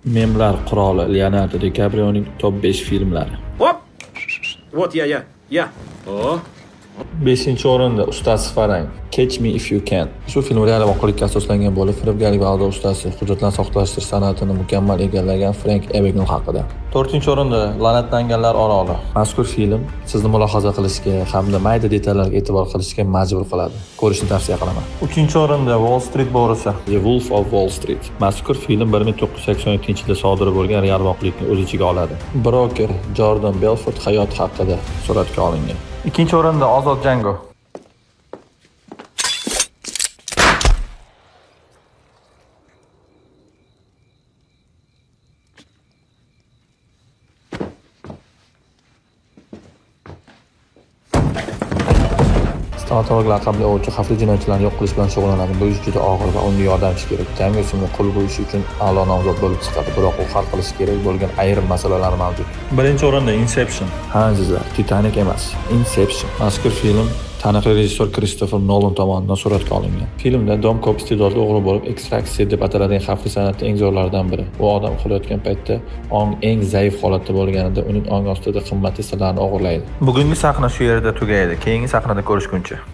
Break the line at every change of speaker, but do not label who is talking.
Memlar qiroli Leonardo Di Kaprioning top 5 filmlari.
Оп! Вот я, я, я. О,
5-o'rinda Ustasi Farang, Catch Me If You Can. Shu film real voqelikka asoslangan bo'lib, firibgarlik va aldov ustasi, hujjatlarni soxtalashtirish san'atini mukammal egallagan Frank Abagnale haqida. 4-o'rinda La'natlanganlar oroli. Mazkur film sizni mulohaza qilishga hamda mayda detallarga e'tibor qilishga majbur qiladi. Ko'rishni tavsiya qilaman. 3-o'rinda Wall Street bo'risi, The Wolf of Wall Street. Mazkur film 1987-yilda sodir bo'lgan real voqelikni o'z ichiga oladi. Broker Jordan Belfort hayoti haqida suratga olingan.
2-o'rinda Ozod Jango.
Stomatolog laqabli ovchi xavfli jinoyatchilarni yo'q qilish bilan shug'ullanadi. Bu ish juda og'ir va unga yordamchi kerak. Jango ismli qul bu ish uchun a'lo nomzod bo'lib chiqadi, biroq u hal qilishi kerak bo'lgan ayrim masalalar mavjud.
1-o'rinda Inception.
Ha, azizlar, Titanic emas, Inception. Mazkur film taniqli rejissyor Kristofer Nolan tomonidan suratga olingan. Filmda Dom Cobb iste'dodli o'g'ri bo'lib, ekstraksiya deb ataladigan xavfli san'atda eng zo'rlaridan biri. U odam uxlayotgan paytda ong eng zaif holatda bo'lganida uning ong ostida qimmatli sirlarni o'g'irlaydi.
Bugungi sahna shu yerda tugaydi. Keyingi sahnada ko'rishguncha.